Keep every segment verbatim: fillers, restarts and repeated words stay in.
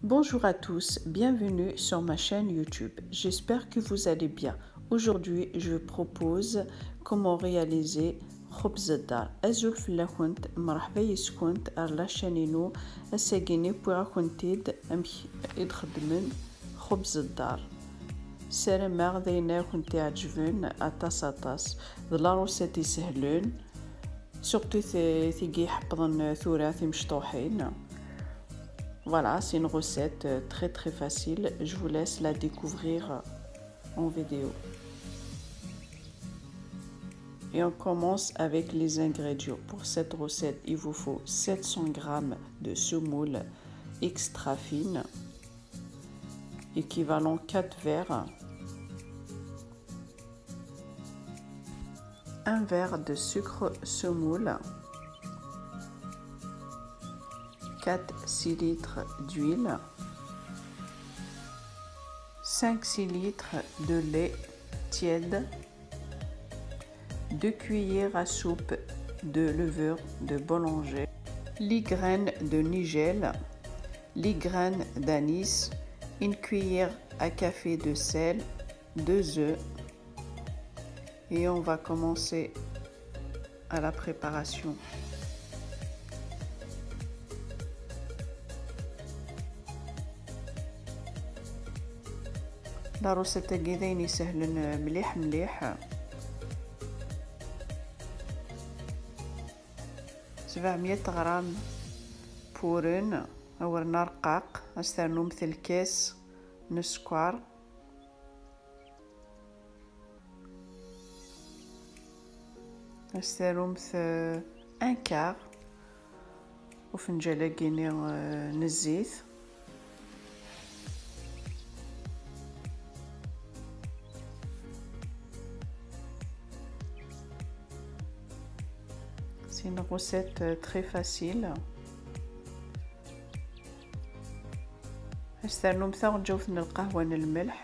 Bonjour à tous, bienvenue sur ma chaîne YouTube. J'espère que vous allez bien. Aujourd'hui, je vous propose comment réaliser خبز الدار. Azul fell-akent, mṛeḥba yis-kent ar la chaîne-inu. Ass-agi-nni wwiɣ-akent-id amek i d-xeddmen xubz n ddar. Ssarameɣ d ayen ara kent-iɛeǧben aṭas, aṭas. D la recette isehlen, surtout ti-, tigi iḥeppḍen tura timecṭuḥin. Voilà, c'est une recette, euh, très, très facile. Je vous laisse la découvrir, euh, en vidéo. Et on commence avec les ingrédients. Pour cette recette, il vous faut sept cents grammes de semoule extra fine, équivalent quatre verres, un verre de sucre semoule, quatre centilitres d'huile, cinq centilitres de lait tiède, deux cuillères à soupe de levure de boulanger, les graines de nigel, les graines d'anis, une cuillère à café de sel, deux œufs. Et on va commencer à la préparation. La recette-agi d ayen isehlen mliḥ, mliḥ. Sebɛemya ɣram n wuren, awren arqaq, ad s-ternumt lkas n sskeṛ. Ad s-ternumt, euh, un quart ufenǧal-agi-nni, euh, n zzit. C'est une recette, euh, très facile. Ad s-ternumt taɣenǧawt n lqahwa n lmelḥ.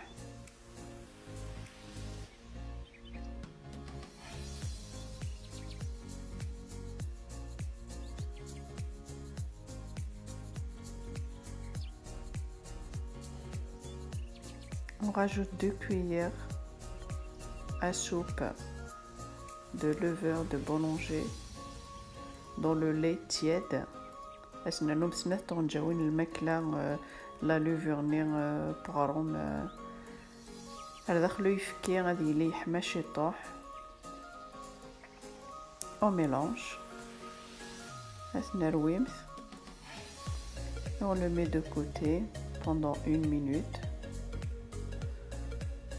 On rajoute deux cuillères à soupe de levure de boulanger dans le lait tiède. Ad s-nernu snat tɣenǧawin n lmakla, euh, la levure-nni, euh, n weɣrum, euh, ar daxel uyefki ad yili yeḥma ciṭuḥ. On mélange. Ad t-nerwimt. On le met de côté pendant une minute.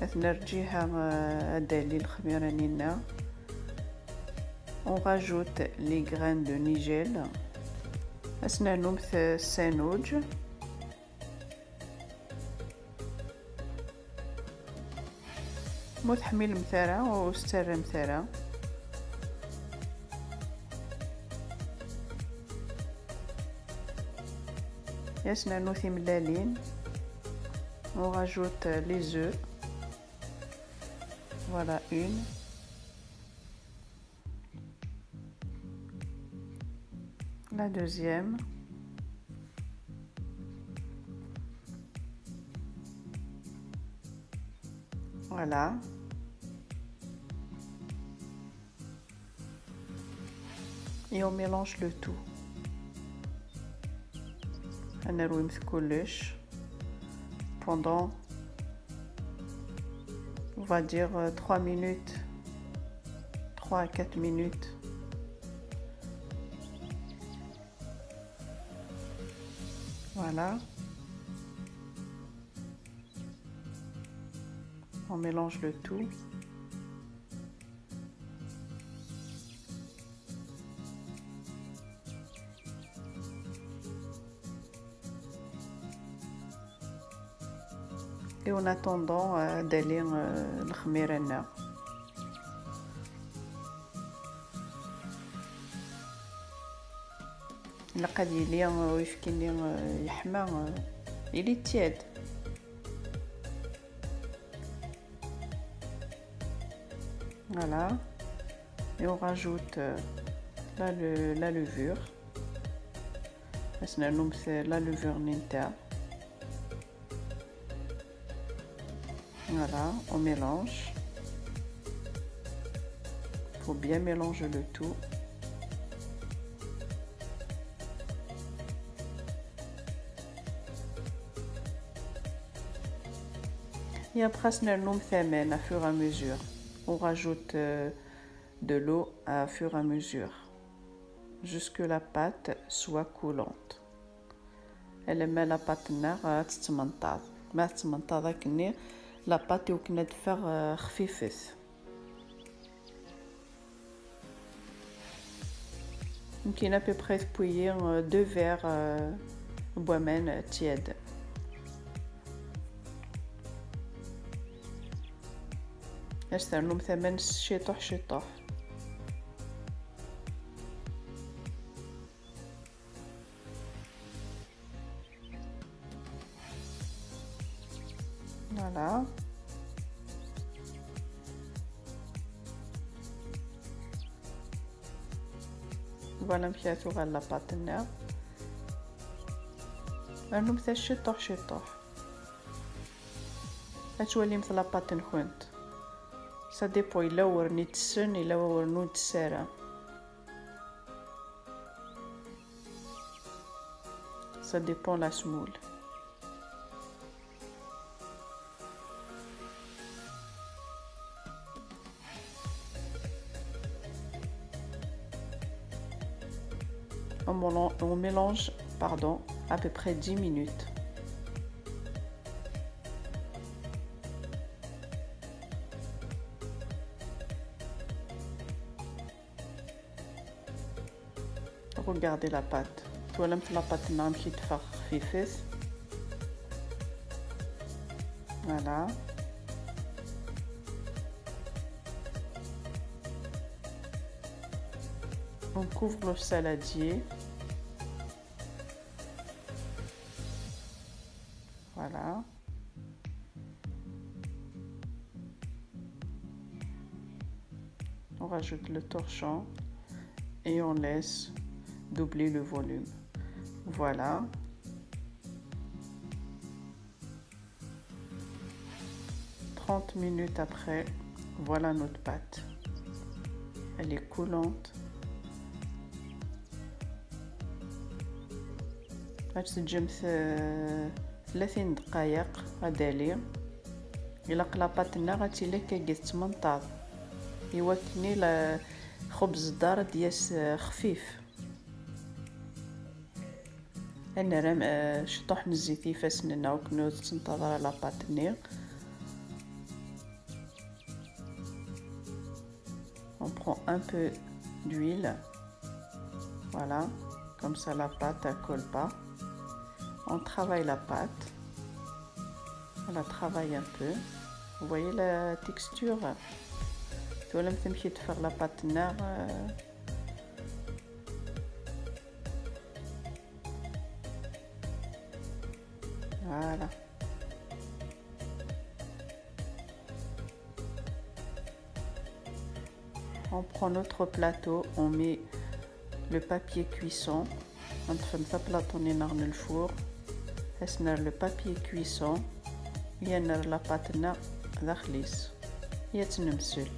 Ad t-nerǧiha, euh, ad d-tali lexmira-nni-nneɣ. On rajoute les graines de nigel. Ad s-nernumt ssɛuǧ. Ma ur teḥmilemt ara, ur s-ttarramt ara. Ad s-nernu timellalin. On rajoute les œufs. Voilà une. La deuxième. Voilà. Et on mélange le tout. Ad nerwimt kullec pendant, on va dire, euh, trois minutes, trois à quatre minutes. Voilà. On mélange le tout. Et en attendant, euh, ad d-tali, euh, lexmira-nneɣ. Ilaq ad yili, euh, uyefki-nni, euh, yeḥma, euh, il est tiède. Voilà. Et on rajoute, euh, la, le-, la levure. Ad s-nernumt la levure-nni-nteɣ. Voilà, on mélange. Faut bien mélanger le tout. Et après, on ajoute à fur et à mesure. On rajoute euh, de l'eau à fur et à mesure jusque la pâte soit collante. Alamma la pâte-nneɣ ad tettmenṭaḍ. Ma tettmenṭaḍ akkenni, la pâte iwakken ad d-teffeɣ, euh, xfifet. Nekkini à peu près tewwi-yi, euh, deux verres, euh, n waman, euh, tiède. Ad s-ternumt aman s ciṭuḥ ciṭuḥ. Voilà. Voilà amek ara tuɣal la pâte-nneɣ. Rnumt-as ciṭuḥ ciṭuḥ. Ad twalimt la pâte-nkent. Ça dépend, yella uwren i tessen, yella uwren ur tess ara. Ça dépend la semoule. On mélan-, on mélange, pardon, à peu près dix minutes. Regardez la pâte. Twalamt la pâte-nneɣ amek i d-teffeɣ xfifet. Voilà. On couvre le saladier. Voilà. On rajoute le torchon et on laisse doubler le volume. Voilà. Trente minutes après, voilà notre pâte. Elle est collante. Ad teǧǧemt, euh, ثلاثين دقايق ad tali. Ilaq la pâte-nneɣ ad tili akka tettmenṭaḍ, iwakken i la-, xubz ddar ad d-yas, euh, xfif. Ad nerr, euh, ciṭuḥ n zzit i yifassen-nneɣ akken ur tettenṭaḍ ara la pâte-nni. On prend un peu d'huile. Voilà, comme ça la pâte elle colle pas. On travaille la pâte. On la travaille un peu. Vous voyez la texture ? Voilà, on fait la pâte-nneɣ. Voilà. On prend notre plateau, on met le papier cuisson. Ad nṭeffer aplaṭu-nni-nneɣ n lfur. Ad s-nerr le papier cuisson. Ad nerr la pâte-nneɣ daxel-is. Ad tt-nemsel.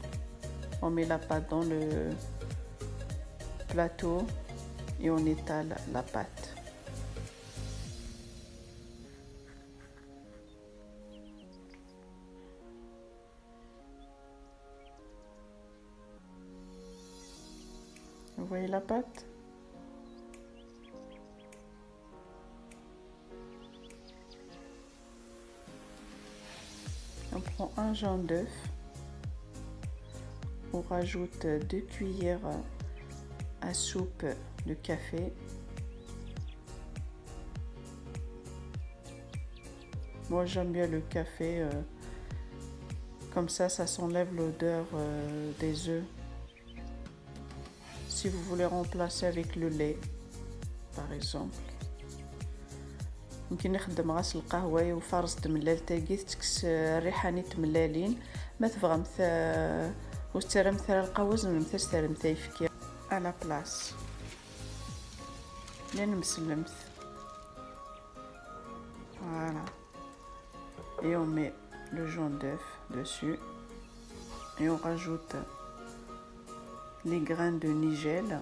On met la pâte dans le plateau et on étale la pâte. Vous voyez la pâte ? On prend un jaune d'œuf. On rajoute deux cuillères à soupe de café. Moi, j'aime bien le café, euh, comme ça, ça s'enlève l'odeur, euh, des œufs. Si vous voulez remplacer avec le lait, par exemple. Mumkin ad xedmeɣ-as lqahwa i ufares n tmellalt-agi, tettekkes, euh, rriḥa-nni n tmellalin. Ma tebɣamt, euh, ur tettarramt ara lqahwa, tzemremt ad s-terremt ayefki à la place. Ad nemsellemt. Voilà. Et on met le jaune d'œuf dessus et on rajoute les graines de nigel,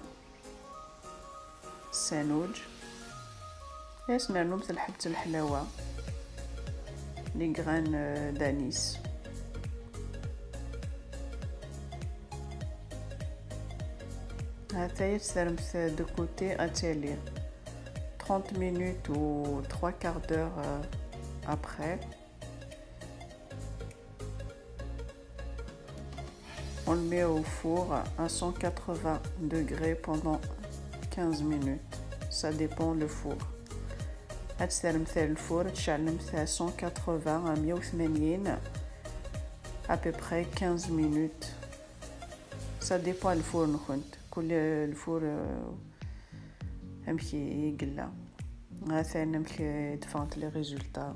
ssanouj, et as-nernum lḥebb n leḥlawa, les graines euh, d'anis. Ha-t-aya ad tt-terremt de côté ad tali. Trente minutes ou trois quarts d'heure euh, après. On le met au four à cent quatre-vingts degrés pendant quinze minutes. Ça dépend le four. Ad tt-terremt ar lfur, ad tceɛlemt à cent quatre-vingts, à mille et quatre-vingts, à peu près quinze minutes. Ça dépend le four-nkent. كل الفور آه، amek i yella. Ha-t-an amek i d-ffɣent les résultats.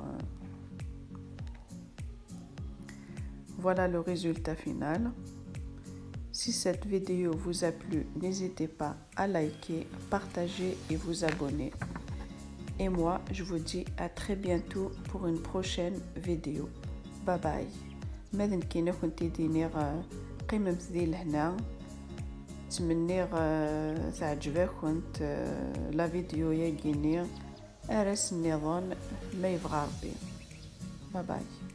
Voilà le résultat final. Si cette vidéo vous a plu, n'hésitez pas à liker, partager et vous abonner. Et moi, je vous dis à très bientôt pour une prochaine vidéo. Bye bye. Ma d nekkini ad kent-id-iniɣ, euh, qqimemt di lehna. Ttmenniɣ euh, teɛǧeb-akent euh, la vidéo-yagi-nni. Ar ass nniḍen ma yebɣa Rebbi. Bye bye.